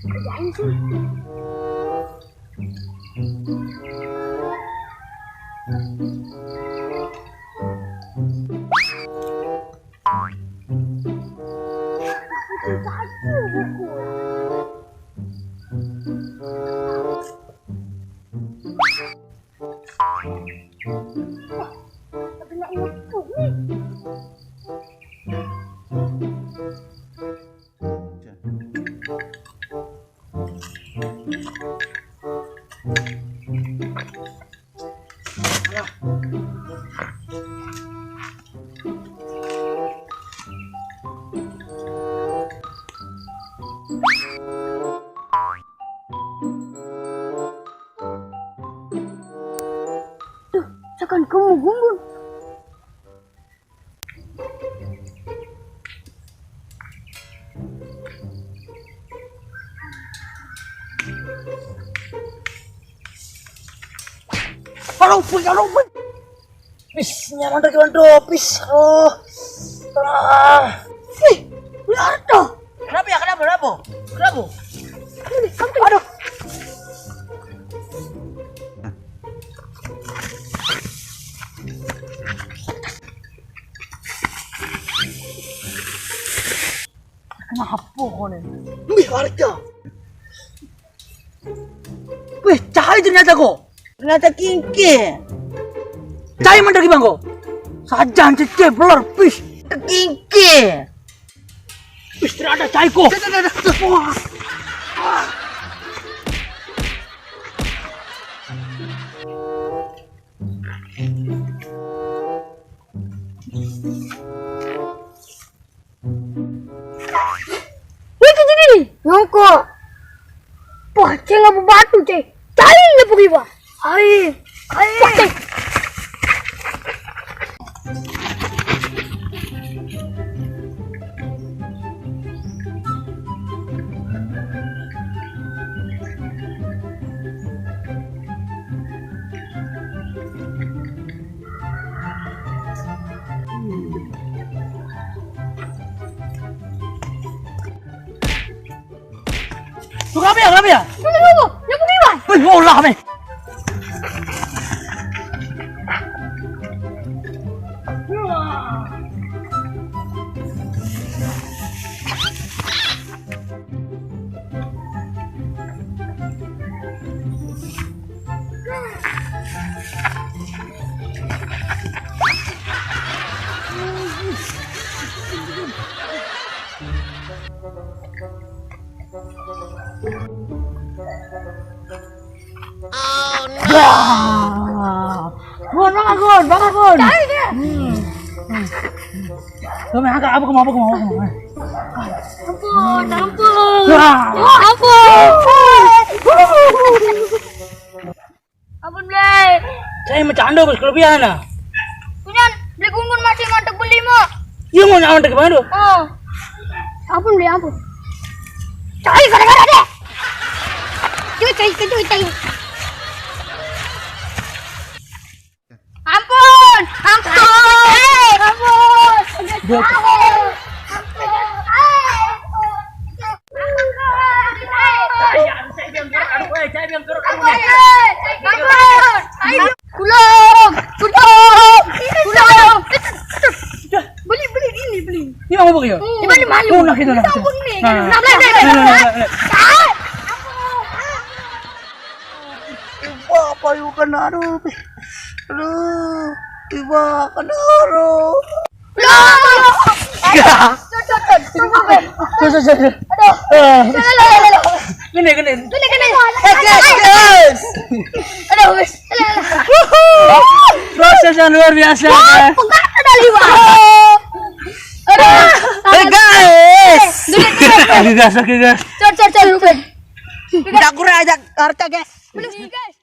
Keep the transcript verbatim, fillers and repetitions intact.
Kerjain sih. Duh, sakan kamu gumbul. Halo, Puy, halo, Puy. Pis, nyaman tuh gimana tuh? Pis, oh. Ah. Ih, lihat tuh. Kenapa ya? Kenapa? Kenapa? Kenapa? Ini, sampai. Aduh. Kenapa kau nih? Wih, harga. Wih, cai ternyata kok. Ternyata kingke. Cai mandar gimana kok? Sajan cece beler, pis. Kingke. Wih, ternyata cai kok. Wah. Wih, kejadian nih. Nyongko. Wah, ceng apa batu, ceng? Cai apa riba? Air. Air. Wah, ceng. Tuh, kenapa ya? Kenapa ya? Tunggu, tunggu, tunggu. Yang mau gimana? Wih, olah, meh. Wah. Gun, bangun, Gun, bangun, Gun. Cari dia. Hmm. Hmm. Lu main angkat, apa kamu, apa kamu, apa kamu? Ampun, ampun. Wah. Wah, ampun. Ampun, Blay. Saya bercanda, Bos, kelebihan, ah. Punya Blay Gungun masih ngantuk beli, Mak. Iya, mau nyaman ke mana? Oh. Ampun, Blay, ampun. Cai, gara-gara deh. Cai, cai, cai, cai. Ampun, ampun. Ampun. Ampun. Ampun. Ampun. Ampun. Ampun. Kulong. Kulong. Kulong. Beli, beli ini, beli. Ini apa ya? Ini beli malu. Oh, nah, gitu, nah, gitu. Ampun nih. Nah, nah, nah, nah, nah, nah, nah. Ah! Ibu apa yuk kena, aduh. Aduh, ibu kena, aduh. Loh. Tuh, tuh, tuh, tuh, tuh, tuh. Tuh, tuh, tuh, tuh. Aduh. Eh. Loh, loh, loh, loh, loh. Gini, gini. Gini, gini. Eh, guys, guys. Aduh, wis. Loh, loh, loh. Proses yang luar biasa, wah, guys. Pegat ada lima. Aduh. Eh, guys. Gini, gini. Aduh, guys, oke, guys. Cor, cor, cor, cor. Udah kurang aja harta, guys. Bener, guys.